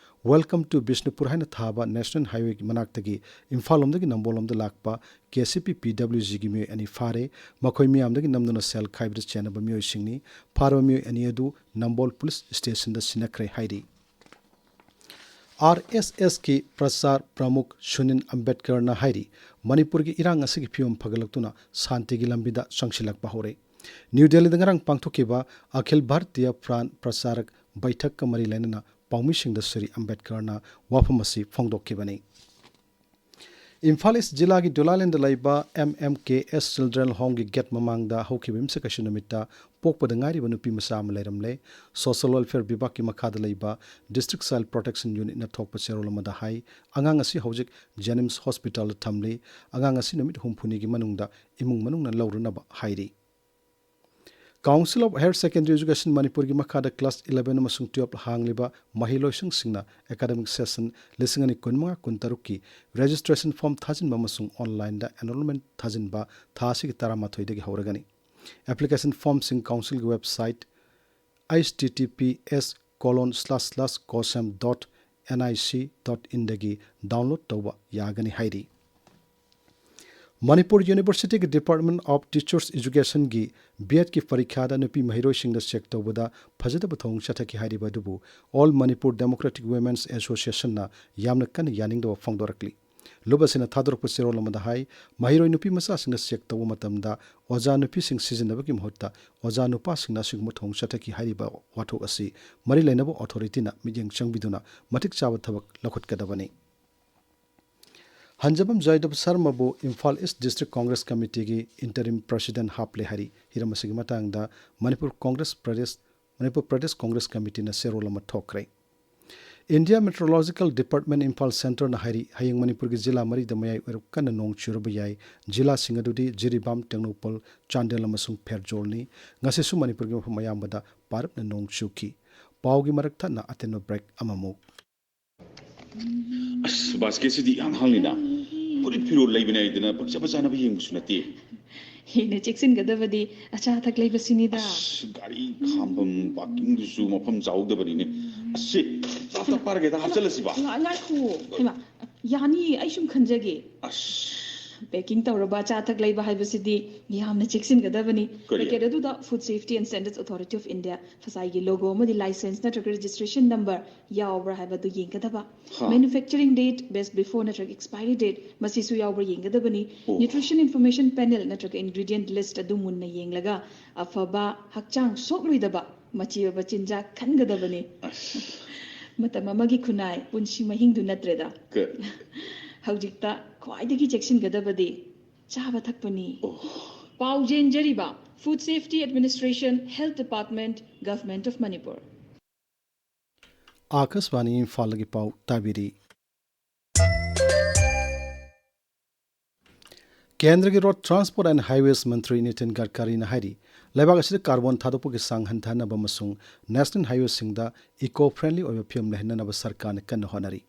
Welcome to Bishnupur ꯍꯥꯏꯅ ꯊꯥꯕ ꯅꯦꯁꯅꯦꯜ ꯍꯥꯏꯋꯦꯒꯤ ꯃꯅꯥꯛꯇꯒꯤ ꯏꯝꯐꯥꯜ ꯂꯣꯝꯗꯒꯤ ꯅꯝꯕꯣꯜ ꯂꯣꯝꯗ ꯂꯥꯛꯄ ꯀꯦ ꯁꯤ ꯄꯤ ꯄꯤ ꯗꯕ꯭ꯂꯤꯎ ꯖꯤꯒꯤ ꯃꯤꯑꯣꯏ ꯑꯅꯤ ꯐꯥꯔꯦ꯫ ꯃꯈꯣꯏ ꯃꯤꯌꯥꯝꯗꯒꯤ ꯅꯝꯗꯨꯅ ꯁꯦꯜ ꯈꯥꯏꯕꯗ ꯆꯦꯟꯅꯕ ꯃꯤꯑꯣꯏꯁꯤꯡꯅꯤ꯫ ꯐꯥꯔꯕ ꯃꯤꯑꯣꯏ ꯑꯅꯤ ꯑꯗꯨ ꯅꯝꯕꯣꯜ ꯄꯨꯂꯤꯁ ꯁ꯭ꯇꯦꯁꯟꯗ ꯁꯤꯟꯅꯈ꯭ꯔꯦ ꯍꯥꯏꯔꯤ꯫ ꯑꯥꯔ ꯑꯦꯁ ꯑꯦꯁꯀꯤ ꯄ꯭ꯔꯆꯥꯔ ꯄ꯭ꯔꯃꯨꯈ ꯁꯨꯅꯤꯜ ꯑꯝꯕꯦꯗꯀꯔꯅ ꯍꯥꯏꯔꯤ, ꯃꯅꯤꯄꯨꯔꯒꯤ ꯏꯔꯥꯡ ꯑꯁꯤꯒꯤ ꯐꯤꯕꯝ ꯐꯒꯠꯂꯛꯇꯨꯅ ꯁꯥꯟꯇꯤꯒꯤ ꯂꯝꯕꯤꯗ ꯆꯪꯁꯤꯜꯂꯛꯄ ꯍꯧꯔꯦ꯫ ꯅ꯭ꯌꯨ ꯗꯦꯜꯂꯤꯗ ꯉꯔꯥꯡ ꯄꯥꯡꯊꯣꯛꯈꯤꯕ ꯑꯈꯤꯜ ꯚꯥꯔꯇꯤꯌꯥ ꯄ꯭ꯔꯥꯟ ꯄ꯭ꯔꯆꯥꯔꯛ ꯕꯩꯊꯛꯀ ꯃꯔꯤ ꯂꯩꯅꯅ ꯄꯥꯎꯃꯤꯁꯤꯡꯗ ꯁ꯭ꯔꯤ ꯑꯝꯕꯦꯗꯀꯔꯅ ꯋꯥꯐꯝ ꯑꯁꯤ ꯐꯣꯡꯗꯣꯛꯈꯤꯕꯅꯤ꯫ ꯏꯝꯐꯥꯜ ꯏꯁ ꯖꯤꯂꯥꯒꯤ ꯗꯨꯂꯥꯂꯦꯟꯗ ꯂꯩꯕ ꯑꯦꯝ ꯑꯦꯝ ꯀꯦ ꯑꯦꯁ ꯆꯤꯜꯗ꯭ꯔꯦꯟ ꯍꯣꯝꯒꯤ ꯒꯦꯠ ꯃꯃꯥꯡꯗ ꯍꯧꯈꯤꯕ ꯌꯨꯝꯁꯀꯩꯁ ꯅꯨꯃꯤꯠꯇ ꯄꯣꯛꯄꯗ ꯉꯥꯏꯔꯤꯕ ꯅꯨꯄꯤ ꯃꯆꯥ ꯑꯃ ꯂꯩꯔꯝꯂꯦ꯫ ꯁꯣꯁꯤꯌꯦꯜ ꯋꯦꯜꯐꯤꯌꯔ ꯕꯤꯚꯥꯒꯀꯤ ꯃꯈꯥꯗ ꯂꯩꯕ ꯗꯤꯁꯇ꯭ꯔꯤꯛ ꯆꯥꯏꯜ ꯄ꯭ꯔꯣꯇꯦꯛꯁꯟ ꯌꯨꯅꯤꯠꯅ ꯊꯣꯛꯄ ꯆꯦꯔꯣꯜ ꯑꯃꯗ ꯍꯥꯏ, ꯑꯉꯥꯡ ꯑꯁꯤ ꯍꯧꯖꯤꯛ ꯖꯦꯅꯤꯝꯁ ꯍꯣꯁꯄꯤꯇꯥꯜꯗ ꯊꯝꯂꯤ꯫ ꯑꯉꯥꯡ ꯑꯁꯤ ꯅꯨꯃꯤꯠ ꯍꯨꯝꯐꯨꯅꯤꯒꯤ ꯃꯅꯨꯡꯗ ꯏꯃꯨꯡ ꯃꯅꯨꯡꯅ ꯂꯧꯔꯨꯅꯕ ꯍꯥꯏꯔꯤ꯫ Council of Higher Secondary Education ꯃꯅꯤꯄꯨꯔꯒꯤ ꯃꯈꯥꯗ ꯀ꯭ꯂꯥꯁ ꯏꯂꯦꯚꯦꯟ ꯑꯃꯁꯨꯡ ꯇꯨꯌꯦꯜꯐ ꯍꯥꯡꯂꯤꯕ ꯃꯍꯩꯂꯣꯏꯁꯪꯁꯤꯡꯅ ꯑꯦꯀꯥꯗꯃꯤꯛ ꯁꯦꯁꯟ ꯂꯤꯁꯤꯡ ꯑꯅꯤ ꯀꯨꯟꯃꯉꯥ ꯀꯨꯟꯇꯔꯨꯛꯀꯤ ꯔꯦꯖꯤꯁꯇ꯭ꯔꯦꯁꯟ ꯐꯣꯔꯝ ꯊꯥꯖꯤꯟꯕ ꯑꯃꯁꯨꯡ ꯑꯣꯟꯂꯥꯏꯟꯗ ꯑꯦꯟꯔꯣꯜꯃꯦꯟ ꯊꯥꯖꯤꯟꯕ ꯊꯥ ꯑꯁꯤꯒꯤ ꯇꯔꯥꯃꯥꯊꯣꯏꯗꯒꯤ ꯍꯧꯔꯒꯅꯤ꯫ ꯑꯦꯄ꯭ꯂꯤꯀꯦꯁꯟ ꯐꯣꯔꯝꯁꯤꯡ ꯀꯥꯎꯟꯁꯤꯜꯒꯤ website H T T P S colon slash slash cosem dot N I C dot inꯗꯒꯤ ꯗꯥꯎꯟꯂꯣꯗ ꯇꯧꯕ ꯌꯥꯒꯅꯤ ꯍꯥꯏꯔꯤ꯫ ꯃꯅꯤꯄꯨꯔ ꯌꯨꯅꯤꯚꯔꯁꯤꯇꯤꯒꯤ ꯗꯤꯄꯥꯔꯠꯃꯦꯟ ꯑꯣꯐ ꯇꯤꯆꯔꯁ ꯏꯖꯨꯀꯦꯁꯟꯒꯤ ꯕꯤ ꯑꯦꯗꯀꯤ ꯄꯔꯤꯈ꯭ꯌꯥꯗ ꯅꯨꯄꯤ ꯃꯍꯩꯔꯣꯏꯁꯤꯡꯗ ꯆꯦꯛ ꯇꯧꯕꯗ ꯐꯖꯗꯕ ꯊꯧꯑꯣꯡ ꯆꯠꯊꯈꯤ ꯍꯥꯏꯔꯤꯕ ꯑꯗꯨꯕꯨ ꯑꯣꯜ ꯃꯅꯤꯄꯨꯔ ꯗꯦꯃꯣꯀ꯭ꯔꯦꯇꯤꯛ ꯋꯨꯃꯦꯟꯁ ꯑꯦꯁꯣꯁꯤꯌꯦꯁꯟꯅ ꯌꯥꯝꯅ ꯀꯟꯅ ꯌꯥꯅꯤꯡꯗꯕ ꯐꯣꯡꯗꯣꯔꯛꯂꯤ꯫ ꯂꯨꯞ ꯑꯁꯤꯅ ꯊꯥꯗꯣꯔꯛꯄ ꯆꯦꯔꯣꯜ ꯑꯃꯗ ꯍꯥꯏ, ꯃꯍꯩꯔꯣꯏ ꯅꯨꯄꯤ ꯃꯆꯥꯁꯤꯡꯅ ꯆꯦꯛ ꯇꯧꯕ ꯃꯇꯝꯗ ꯑꯣꯖꯥ ꯅꯨꯄꯤꯁꯤꯡ ꯁꯤꯖꯤꯟꯅꯕꯒꯤ ꯃꯍꯨꯠꯇ ꯑꯣꯖꯥ ꯅꯨꯄꯥꯁꯤꯡꯅ ꯑꯁꯤꯒꯨꯝꯕ ꯊꯧꯑꯣꯡ ꯆꯠꯊꯈꯤ ꯍꯥꯏꯔꯤꯕ ꯋꯥꯊꯣꯛ ꯑꯁꯤ ꯃꯔꯤ ꯂꯩꯅꯕ ꯑꯣꯊꯣꯔꯤꯇꯤꯅ ꯃꯤꯠꯌꯦꯡ ꯆꯪꯕꯤꯗꯨꯅ ꯃꯇꯤꯛ ꯆꯥꯕ ꯊꯕꯛ ꯂꯧꯈꯠꯀꯗꯕꯅꯤ꯫ ꯍꯟꯖꯕꯝ ꯖꯣꯏꯗꯕ ꯁꯔꯃꯕꯨ ꯏꯝꯐꯥꯜ ꯏꯁ ꯗꯤꯁꯇ꯭ꯔꯤꯛ ꯀꯣꯡꯒ꯭ꯔꯦꯁ ꯀꯃꯤꯇꯤꯒꯤ ꯏꯟꯇꯔꯤꯝ ꯄ꯭ꯔꯦꯁꯤꯗꯦꯟꯠ ꯍꯥꯞꯂꯦ ꯍꯥꯏꯔꯤ꯫ ꯍꯤꯔꯝ ꯑꯁꯤꯒꯤ ꯃꯇꯥꯡꯗ ꯃꯅꯤꯄꯨꯔ ꯀꯣꯡꯒ꯭ꯔꯦꯁ ꯄ꯭ꯔꯗꯦꯁ, ꯃꯅꯤꯄꯨꯔ ꯄ꯭ꯔꯗꯦꯁ ꯀꯣꯡꯒ꯭ꯔꯦꯁ ꯀꯃꯤꯇꯤꯅ ꯆꯦꯔꯣꯜ ꯑꯃ ꯊꯣꯛꯈ꯭ꯔꯦ꯫ ꯏꯟꯗꯤꯌꯥ ꯃꯦꯇ꯭ꯔꯣꯂꯣꯖꯤꯀꯦꯜ ꯗꯤꯄꯥꯔꯠꯃꯦꯟꯠ ꯏꯝꯐꯥꯜ ꯁꯦꯟꯇꯔꯅ ꯍꯥꯏꯔꯤ, ꯍꯌꯦꯡ ꯃꯅꯤꯄꯨꯔꯒꯤ ꯖꯤꯂꯥ ꯃꯔꯤꯗ ꯃꯌꯥꯏ ꯑꯣꯏꯔꯞ ꯀꯟꯅ ꯅꯣꯡ ꯆꯨꯔꯕ ꯌꯥꯏ꯫ ꯖꯤꯂꯥꯁꯤꯡ ꯑꯗꯨꯗꯤ ꯖꯤꯔꯤꯕꯥꯝ, ꯇꯦꯡꯅꯧꯄꯜ, ꯆꯥꯟꯗꯦꯜ ꯑꯃꯁꯨꯡ ꯐꯦꯔꯖꯣꯜꯅꯤ꯫ ꯉꯁꯤꯁꯨ ꯃꯅꯤꯄꯨꯔꯒꯤ ꯃꯐꯝ ꯑꯌꯥꯝꯕꯗ ꯄꯥꯔꯞꯅ ꯅꯣꯡ ꯆꯨꯈꯤ꯫ ꯄꯥꯎꯒꯤ ꯃꯔꯛ ꯊꯠꯅ ꯑꯇꯦꯟꯕ ꯕ꯭ꯔꯦꯛ ꯑꯃꯃꯨꯛ꯫ ꯑꯁ, ꯕꯥꯁꯀꯦꯠꯁꯤꯗꯤ ꯏꯍꯥꯡ ꯍꯥꯡꯂꯤꯅ꯫ ꯐꯨꯔꯤꯠ ꯐꯤꯔꯣꯜ ꯂꯩꯕꯅꯦ ꯍꯥꯏꯗꯅ ꯄꯪꯆꯥ ꯄꯪꯆꯥꯅꯕ ꯌꯦꯡꯕꯁꯨ ꯅꯠꯇꯦ꯫ ꯍꯦꯟꯅ ꯆꯦꯛꯁꯤꯟꯒꯗꯕꯗꯤ ꯑꯆꯥ ꯑꯊꯛ ꯂꯩꯕꯁꯤꯅꯤꯗ꯫ ꯑꯁ, ꯒꯥꯔꯤ ꯈꯥꯝꯐꯝ ꯄꯥꯔꯀꯤꯡꯗꯨꯁꯨ ꯃꯐꯝ ꯆꯥꯎꯗꯕꯅꯤꯅꯦ꯫ ꯑꯁꯤ ꯇꯞ ꯇꯞ ꯄꯥꯔꯒꯦꯗ, ꯍꯥꯞꯆꯜꯂꯁꯤꯕ꯫ ꯉꯥ- ꯉꯥꯏꯈꯣ꯫ ꯍꯩꯃꯥ, ꯌꯥꯅꯤꯌꯦ, ꯑꯩ ꯁꯨꯝ ꯈꯟꯖꯒꯦ꯫ ꯑꯁ, ꯄꯦꯀꯤꯡ ꯇꯧꯔꯕ ꯑꯆꯥ ꯑꯊꯛ ꯂꯩꯕ ꯍꯥꯏꯕꯁꯤꯗꯤ ꯌꯥꯝꯅ ꯆꯦꯛꯁꯤꯟꯒꯗꯕꯅꯤ꯫ ꯀꯔꯤ? ꯄꯦꯀꯦꯠ ꯑꯗꯨꯗ Food Safety and Standards Authority of India, ꯐꯁꯥꯏꯒꯤ ꯂꯣꯒꯣ ꯑꯃꯗꯤ ꯂꯥꯏꯁꯦꯟꯁ ꯅꯠꯇ꯭ꯔꯒ ꯔꯦꯖꯤꯁꯇ꯭ꯔꯦꯁꯟ ꯅꯝꯕꯔ ꯌꯥꯎꯕ꯭ꯔꯥ ꯍꯥꯏꯕꯗꯨ ꯌꯦꯡꯒꯗꯕ꯫ ꯍꯥ꯫ Manufacturing date, best before ꯅꯠꯇ꯭ꯔꯒ expiry date, ꯃꯁꯤꯁꯨ ꯌꯥꯎꯕ꯭ꯔꯥ ꯌꯦꯡꯒꯗꯕꯅꯤ꯫ ꯑꯣ꯫ Nutrition Information Panel ꯅꯠꯇ꯭ꯔꯒ ingredient list ꯑꯗꯨ ꯃꯨꯟꯅ ꯌꯦꯡꯂꯒ ꯑꯐꯕ, ꯍꯛꯆꯥꯡ ꯁꯣꯛꯂꯣꯏꯗꯕ, ꯃꯆꯤ ꯑꯣꯏꯕ ꯆꯤꯟꯖꯥꯛ ꯈꯟꯒꯗꯕꯅꯤ꯫ ꯑꯁ, ꯃꯇꯝ ꯑꯃꯒꯤ ꯈꯨꯟꯅꯥꯏ, ꯄꯨꯟꯁꯤ ꯃꯍꯤꯡꯗꯨ ꯅꯠꯇ꯭ꯔꯦꯗ꯫ ꯀ- ꯍꯧꯖꯤꯛꯇ ꯈ꯭ꯋꯥꯏꯗꯒꯤ ꯆꯦꯛꯁꯤꯟꯒꯗꯕꯗꯤ ꯆꯥꯕ ꯊꯛꯄꯅꯤ꯫ ꯑꯣ꯫ ꯄꯥꯎ ꯆꯦꯟꯖꯔꯤꯕ Food Safety Administration, Health Department, Government of Manipur꯫ ꯑꯥꯀꯥꯁꯕꯥꯅꯤ ꯏꯝꯐꯥꯜꯗꯒꯤ ꯄꯥꯎ ꯇꯥꯕꯤꯔꯤ꯫ ꯀꯦꯟꯗ꯭ꯔꯒꯤ ꯔꯣꯗ ꯇ꯭ꯔꯥꯟꯁꯄꯣꯔꯠ ꯑꯦꯟ ꯍꯥꯏꯋꯦꯁ ꯃꯟꯇ꯭ꯔꯤ ꯅꯤꯇꯤꯟ ꯒꯗꯀꯥꯔꯤꯅ ꯍꯥꯏꯔꯤ, ꯂꯩꯕꯥꯛ ꯑꯁꯤꯗ ꯀꯥꯔꯕꯣꯟ ꯊꯥꯗꯣꯛꯄꯒꯤ ꯆꯥꯡ ꯍꯟꯊꯍꯟꯅꯕ ꯑꯃꯁꯨꯡ ꯅꯦꯁꯅꯦꯜ ꯍꯥꯏꯋꯦꯁꯤꯡꯗ ꯏꯀꯣ ꯐ꯭ꯔꯦꯟꯂꯤ ꯑꯣꯏꯕ ꯐꯤꯕꯝ ꯂꯩꯍꯟꯅꯅꯕ ꯁꯔꯀꯥꯔꯅ ꯀꯟꯅ ꯍꯣꯠꯅꯔꯤ꯫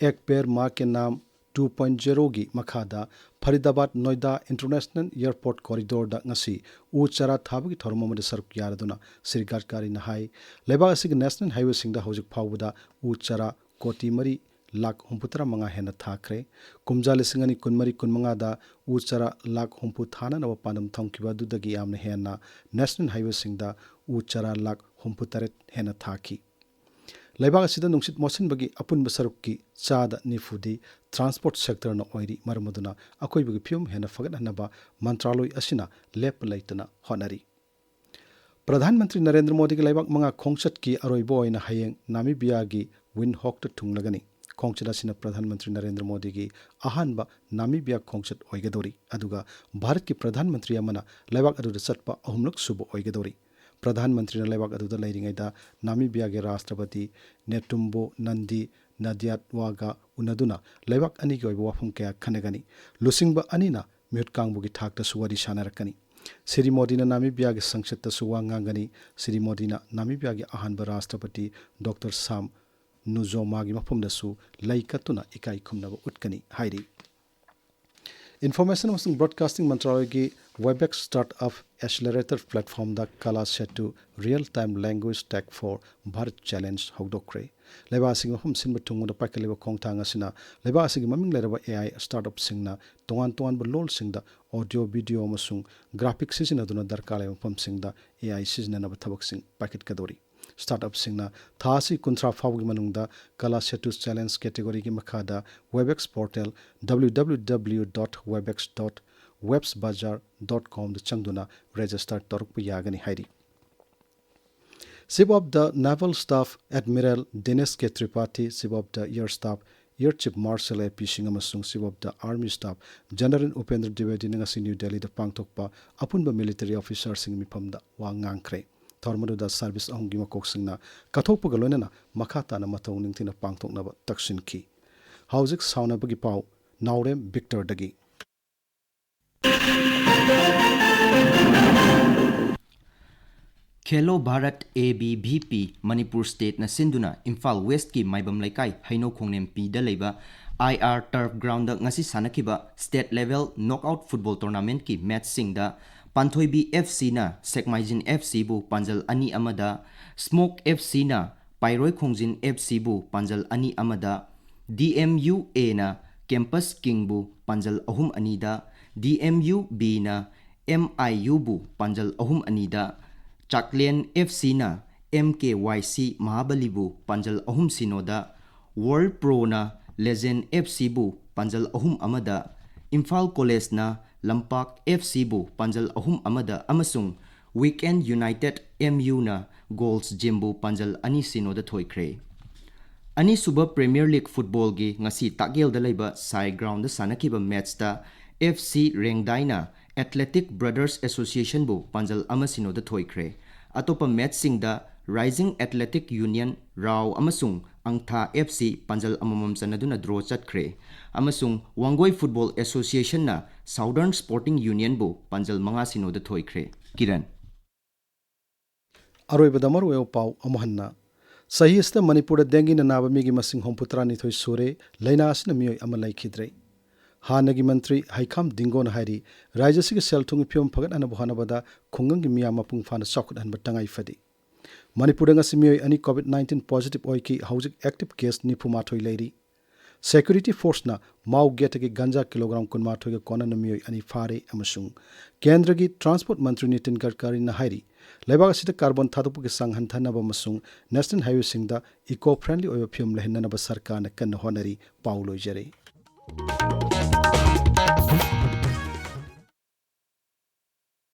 ꯑꯦꯛ ꯄꯦꯔ ꯃꯥ ꯀꯦ ꯅꯥꯝ ꯇꯨ ꯄꯣꯏꯟꯠ ꯖꯦꯔꯣꯒꯤ ꯃꯈꯥꯗ ꯐꯔꯤꯗꯥꯕꯥꯗ ꯅꯣꯏꯗꯥ ꯏꯟꯇꯔꯅꯦꯁꯅꯦꯜ ꯑꯦꯌꯔꯄꯣꯔꯠ ꯀꯣꯔꯤꯗꯣꯔꯗ ꯉꯁꯤ ꯎ ꯆꯥꯔꯥ ꯊꯥꯕꯒꯤ ꯊꯧꯔꯝ ꯑꯃꯗ ꯁꯔꯨꯛ ꯌꯥꯔꯗꯨꯅ ꯁ꯭ꯔꯤ ꯒꯗꯀꯥꯔꯤꯅ ꯍꯥꯏ, ꯂꯩꯕꯥꯛ ꯑꯁꯤꯒꯤ ꯅꯦꯁꯅꯦꯜ ꯍꯥꯏꯋꯦꯁꯤꯡꯗ ꯍꯧꯖꯤꯛ ꯐꯥꯎꯕꯗ ꯎ ꯆꯥꯔꯥ ꯀꯣꯇꯤ ꯃꯔꯤ ꯂꯥꯈ ꯍꯨꯝꯐꯨꯇꯔꯥ ꯃꯉꯥ ꯍꯦꯟꯅ ꯊꯥꯈ꯭ꯔꯦ꯫ ꯀꯨꯝꯖꯥ ꯂꯤꯁꯤꯡ ꯑꯅꯤ ꯀꯨꯟꯃꯔꯤ ꯀꯨꯟꯃꯉꯥꯗ ꯎ ꯆꯥꯔꯥ ꯂꯥꯈ ꯍꯨꯝꯐꯨ ꯊꯥꯅꯅꯕ ꯄꯥꯟꯗꯝ ꯊꯝꯈꯤꯕ ꯑꯗꯨꯗꯒꯤ ꯌꯥꯝꯅ ꯍꯦꯟꯅ ꯅꯦꯁꯅꯦꯜ ꯍꯥꯏꯋꯦꯁꯤꯡꯗ ꯎ ꯆꯥꯔꯥ ꯂꯥꯈ ꯍꯨꯝꯐꯨꯇꯔꯦꯠ ꯍꯦꯟꯅ ꯊꯥꯈꯤ꯫ ꯂꯩꯕꯥꯛ ꯑꯁꯤꯗ ꯅꯨꯡꯁꯤꯠ ꯃꯣꯠꯁꯤꯟꯕꯒꯤ ꯑꯄꯨꯟꯕ ꯁꯔꯨꯛꯀꯤ ꯆꯥꯗ ꯅꯤꯐꯨꯗꯤ ꯇ꯭ꯔꯥꯟꯁꯄꯣꯔꯠ ꯁꯦꯛꯇꯔꯅ ꯑꯣꯏꯔꯤ꯫ ꯃꯔꯝ ꯑꯗꯨꯅ ꯑꯀꯣꯏꯕꯒꯤ ꯐꯤꯕꯝ ꯍꯦꯟꯅ ꯐꯒꯠꯍꯟꯅꯕ ꯃꯟꯇ꯭ꯔꯥꯂꯣꯏ ꯑꯁꯤꯅ ꯂꯦꯞꯄ ꯂꯩꯇꯅ ꯍꯣꯠꯅꯔꯤ꯫ ꯄ꯭ꯔꯙꯥꯟ ꯃꯟꯇ꯭ꯔꯤ ꯅꯔꯦꯟꯗ꯭ꯔ ꯃꯣꯗꯤꯒꯤ ꯂꯩꯕꯥꯛ ꯃꯉꯥ ꯈꯣꯡꯆꯠꯀꯤ ꯑꯔꯣꯏꯕ ꯑꯣꯏꯅ ꯍꯌꯦꯡ ꯅꯥꯃꯤꯕꯤꯌꯥꯒꯤ ꯋꯤꯟꯍꯣꯛꯇ ꯊꯨꯡꯂꯒꯅꯤ꯫ ꯈꯣꯡꯆꯠ ꯑꯁꯤꯅ ꯄ꯭ꯔꯙꯥꯟ ꯃꯟꯇ꯭ꯔꯤ ꯅꯔꯦꯟꯗ꯭ꯔ ꯃꯣꯗꯤꯒꯤ ꯑꯍꯥꯟꯕ ꯅꯥꯃꯤꯕꯤꯌꯥ ꯈꯣꯡꯆꯠ ꯑꯣꯏꯒꯗꯧꯔꯤ꯫ ꯑꯗꯨꯒ ꯚꯥꯔꯠꯀꯤ ꯄ꯭ꯔꯙꯥꯟ ꯃꯟꯇ꯭ꯔꯤ ꯑꯃꯅ ꯂꯩꯕꯥꯛ ꯑꯗꯨꯗ ꯆꯠꯄ ꯑꯍꯨꯝꯂꯛ ꯁꯨꯕ ꯑꯣꯏꯒꯗꯧꯔꯤ꯫ ꯄ꯭ꯔꯙꯥꯟ ꯃꯟꯇ꯭ꯔꯤꯅ ꯂꯩꯕꯥꯛ ꯑꯗꯨꯗ ꯂꯩꯔꯤꯉꯩꯗ ꯅꯥꯃꯤꯕꯤꯌꯥꯒꯤ ꯔꯥꯁꯇ꯭ꯔꯄꯇꯤ ꯅꯦꯇꯨꯝꯕꯣ ꯅꯟꯗꯤ ꯅꯗꯤꯌꯥꯠꯋꯥꯒ ꯎꯅꯗꯨꯅ ꯂꯩꯕꯥꯛ ꯑꯅꯤꯒꯤ ꯑꯣꯏꯕ ꯋꯥꯐꯝ ꯀꯌꯥ ꯈꯟꯅꯒꯅꯤ꯫ ꯂꯨꯆꯤꯡꯕ ꯑꯅꯤꯅ ꯃꯤꯍꯨꯠ ꯀꯥꯡꯕꯨꯒꯤ ꯊꯥꯛꯇꯁꯨ ꯋꯥꯔꯤ ꯁꯥꯟꯅꯔꯛꯀꯅꯤ꯫ ꯁ꯭ꯔꯤ ꯃꯣꯗꯤꯅ ꯅꯥꯃꯤꯕꯤꯌꯥꯒꯤ ꯁꯪꯁꯠꯇꯁꯨ ꯋꯥ ꯉꯥꯡꯒꯅꯤ꯫ ꯁ꯭ꯔꯤ ꯃꯣꯗꯤꯅ ꯅꯥꯃꯤꯕꯤꯌꯥꯒꯤ ꯑꯍꯥꯟꯕ ꯔꯥꯁꯇ꯭ꯔꯄꯇꯤ ꯗꯣꯛꯇꯔ ꯁꯥꯝ ꯅꯨꯖꯣꯃꯥꯒꯤ ꯃꯐꯝꯗꯁꯨ ꯂꯩ ꯀꯠꯇꯨꯅ ꯏꯀꯥꯏ ꯈꯨꯝꯅꯕ ꯎꯠꯀꯅꯤ ꯍꯥꯏꯔꯤ꯫ ꯏꯟꯐꯣꯔꯃꯦꯁꯟ ꯑꯃꯁꯨꯡ ꯕ꯭ꯔꯣꯗꯀꯥꯁꯇꯤꯡ ꯃꯟꯇ꯭ꯔꯥꯂꯌꯒꯤ Webex Startup Accelerator Platformꯗ Kala Setu Real Time Language Tech for Bharat Challenge ꯍꯧꯗꯣꯛꯈ꯭ꯔꯦ꯫ ꯂꯩꯕꯥꯛ ꯑꯁꯤꯒꯤ ꯃꯐꯝ ꯁꯤꯟꯕ ꯊꯨꯡꯅ ꯄꯥꯏꯈꯠꯂꯤꯕ ꯈꯣꯡꯊꯥꯡ ꯑꯁꯤꯅ ꯂꯩꯕꯥꯛ ꯑꯁꯤꯒꯤ ꯃꯃꯤꯡ ꯂꯩꯔꯕ A I startupꯁꯤꯡꯅ ꯇꯣꯉꯥꯟ ꯇꯣꯉꯥꯟꯕ ꯂꯣꯜꯁꯤꯡꯗ audio, video ꯑꯃꯁꯨꯡ graphic ꯁꯤꯖꯤꯟꯅꯗꯨꯅ ꯗꯔꯀꯥꯔ ꯂꯩꯕ ꯃꯐꯝꯁꯤꯡꯗ A I ꯁꯤꯖꯤꯟꯅꯅꯕ ꯊꯕꯛꯁꯤꯡ ꯄꯥꯏꯈꯠꯀꯗꯧꯔꯤ꯫ Startupꯁꯤꯡꯅ ꯊꯥ ꯑꯁꯤ ꯀꯨꯟꯊ꯭ꯔꯥ ꯐꯥꯎꯕꯒꯤ ꯃꯅꯨꯡꯗ Kala Setu Challenge categoryꯒꯤ ꯃꯈꯥꯗ Webex portal W W W dot webex dot websbazar dot comꯗ ꯆꯪꯗꯨꯅ register ꯇꯧꯔꯛꯄ ꯌꯥꯒꯅꯤ ꯍꯥꯏꯔꯤ꯫ Chief of the Naval Staff Admiral Dinesh K Tripathi, Chief of the Air Staff Air Chief Marshal A P Singh ꯑꯃꯁꯨꯡ Chief of the Army Staff General Upendra Dwivedina ꯉꯁꯤ new ꯗꯦꯜꯂꯤꯗ ꯄꯥꯡꯊꯣꯛꯄ ꯑꯄꯨꯟꯕ military officerꯁꯤꯡꯒꯤ ꯃꯤꯐꯝꯗ ꯋꯥ ꯉꯥꯡꯈ꯭ꯔꯦ꯫ ꯊꯧꯔꯝ ꯑꯗꯨꯗ service ꯑꯍꯨꯝꯒꯤ ꯃꯀꯣꯛꯁꯤꯡꯅ ꯀꯠꯊꯣꯛꯄꯒ ꯂꯣꯏꯅꯅ ꯃꯈꯥ ꯇꯥꯅ ꯃꯊꯧ ꯅꯤꯡꯊꯤꯅ ꯄꯥꯡꯊꯣꯛꯅꯕ ꯇꯛꯁꯤꯟꯈꯤ꯫ ꯍꯧꯖꯤꯛ ꯁꯥꯎꯅꯕꯒꯤ ꯄꯥꯎ, ꯅꯥꯎꯔꯦꯝ ꯕꯤꯛꯇꯔꯗꯒꯤ꯫ ꯈꯦꯂꯣ Bharat A B V P Manipur ꯁ꯭ꯇꯦꯠꯅ ꯁꯤꯟꯗꯨꯅ ꯏꯝꯐꯥꯜ ꯋꯦꯁ꯭ꯠꯀꯤ ꯃꯥꯏꯕꯝ ꯂꯩꯀꯥꯏ ꯍꯩꯅꯧ ꯈꯣꯡꯅꯦꯝꯄꯤꯗ ꯂꯩꯕ I R turf groundꯗ ꯉꯁꯤ ꯁꯥꯟꯅꯈꯤꯕ state level knockout football tournamentꯀꯤ matchꯁꯤꯡꯗ ꯄꯥꯟꯊꯣꯏꯕꯤ F Cꯅ ꯁꯦꯛꯃꯥꯏꯖꯤꯟ F Cꯕꯨ ꯄꯥꯟꯖꯜ ꯑꯅꯤ ꯑꯃꯗ, Smoke F Cꯅ ꯄꯥꯏꯔꯣꯏ ꯈꯣꯡꯖꯤꯟ F Cꯕꯨ ꯄꯥꯟꯖꯜ ꯑꯅꯤ ꯑꯃꯗ, D M U Aꯅ Campus Kingꯕꯨ ꯄꯥꯟꯖꯜ ꯑꯍꯨꯝ ꯑꯅꯤꯗ, D M U Bꯅ M I Uꯕꯨ ꯄꯥꯟꯖꯜ ꯑꯍꯨꯝ ꯑꯅꯤꯗ, ꯆꯥꯛꯂꯦꯟ F Cꯅ M K Y C ꯃꯍꯥꯕꯂꯤꯕꯨ ꯄꯥꯟꯖꯜ ꯑꯍꯨꯝ ꯁꯤꯅꯣꯗ, World Proꯅ Legend F Cꯕꯨ ꯄꯥꯟꯖꯜ ꯑꯍꯨꯝ ꯑꯃꯗ, ꯏꯝꯐꯥꯜ Collegeꯅ ꯂꯝꯄꯥꯛ F Cꯕꯨ ꯄꯥꯟꯖꯜ ꯑꯍꯨꯝ ꯑꯃꯗ ꯑꯃꯁꯨꯡ Weekend United M Uꯅ Goals Gymꯕꯨ ꯄꯥꯟꯖꯜ ꯑꯅꯤ ꯁꯤꯅꯣꯗ ꯊꯣꯏꯈ꯭ꯔꯦ꯫ ꯑꯅꯤꯁꯨꯕ Premier League footballꯒꯤ ꯉꯁꯤ ꯇꯥꯛꯌꯦꯜꯗ ꯂꯩꯕ ꯁꯥꯏ groundꯗ ꯁꯥꯟꯅꯈꯤꯕ matchꯇ F C ꯔꯦꯡꯗꯥꯏꯅ Athletic Brothers Associationꯕꯨ ꯄꯥꯟꯖꯜ ꯑꯃ ꯁꯤꯅꯣꯗ ꯊꯣꯏꯈ꯭ꯔꯦ꯫ ꯑꯇꯣꯞꯄ matchꯁꯤꯡꯗ Rising Athletic Union ꯔꯥꯎ ꯑꯃꯁꯨꯡ ꯑꯪꯊꯥ F C ꯄꯥꯟꯖꯜ ꯑꯃꯃꯝ ꯆꯟꯅꯗꯨꯅ draw ꯆꯠꯈ꯭ꯔꯦ ꯑꯃꯁꯨꯡ ꯋꯥꯡꯒꯣꯏ Football Associationꯅ Southern Sporting Unionꯕꯨ ꯄꯥꯟꯖꯜ ꯃꯉꯥ ꯁꯤꯅꯣꯗ ꯊꯣꯏꯈ꯭ꯔꯦ꯫ ꯀꯤꯔꯟ꯫ ꯑꯔꯣꯏꯕꯗ ꯃꯔꯨꯑꯣꯏꯕ ꯄꯥꯎ ꯑꯃꯨꯛ ꯍꯟꯅ꯫ ꯆꯍꯤ ꯑꯁꯤꯗ ꯃꯅꯤꯄꯨꯔꯗ dengueꯅ ꯅꯥꯕ ꯃꯤꯒꯤ ꯃꯁꯤꯡ ꯍꯨꯝꯐꯨ ꯇꯔꯥꯅꯤꯊꯣꯏ ꯁꯨꯔꯦ꯫ ꯂꯥꯏꯅꯥ ꯑꯁꯤꯅ ꯃꯤꯑꯣꯏ ꯑꯃ ꯂꯩꯈꯤꯗ꯭ꯔꯦ꯫ ꯍꯥꯟꯅꯒꯤ ꯃꯟꯇ꯭ꯔꯤ ꯍꯩꯈꯥꯝ ꯗꯤꯡꯒꯣꯅ ꯍꯥꯏꯔꯤ, ꯔꯥꯖ꯭ꯌ ꯑꯁꯤꯒꯤ ꯁꯦꯜ ꯊꯨꯝꯒꯤ ꯐꯤꯕꯝ ꯐꯒꯠꯍꯟꯅꯕ ꯍꯣꯠꯅꯕꯗ ꯈꯨꯡꯒꯪꯒꯤ ꯃꯤꯌꯥꯝ ꯃꯄꯨꯡ ꯐꯥꯅ ꯆꯥꯎꯈꯠꯍꯟꯕ ꯇꯉꯥꯏ ꯐꯗꯦ꯫ ꯃꯅꯤꯄꯨꯔꯗ ꯉꯁꯤ ꯃꯤꯑꯣꯏ ꯑꯅꯤ COVID nineteen positive ꯑꯣꯏꯈꯤ꯫ ꯍꯧꯖꯤꯛ active case ꯅꯤꯐꯨ ꯃꯥꯊꯣꯏ ꯂꯩꯔꯤ꯫ Security forceꯅ ꯃꯥꯎ ꯒꯦꯠꯇꯒꯤ ꯒꯟꯖꯥ kilogram ꯀꯨꯟꯃꯥꯊꯣꯏꯒ ꯀꯣꯟꯅꯅ ꯃꯤꯑꯣꯏ ꯑꯅꯤ ꯐꯥꯔꯦ ꯑꯃꯁꯨꯡ ꯀꯦꯟꯗ꯭ꯔꯒꯤ transport ꯃꯟꯇ꯭ꯔꯤ ꯅꯤꯇꯤꯟ ꯒꯗꯀꯥꯔꯤꯅ ꯍꯥꯏꯔꯤ, ꯂꯩꯕꯥꯛ ꯑꯁꯤꯗ carbon ꯊꯥꯗꯣꯛꯄꯒꯤ ꯆꯥꯡ ꯍꯟꯊꯅꯕ ꯑꯃꯁꯨꯡ national highwayꯁꯤꯡꯗ eco friendly ꯑꯣꯏꯕ ꯐꯤꯕꯝ ꯂꯩꯍꯟꯅꯅꯕ ꯁꯔꯀꯥꯔꯅ ꯀꯟꯅ ꯍꯣꯠꯅꯔꯤ꯫ ꯄꯥꯎ ꯂꯣꯏꯖꯔꯦ꯫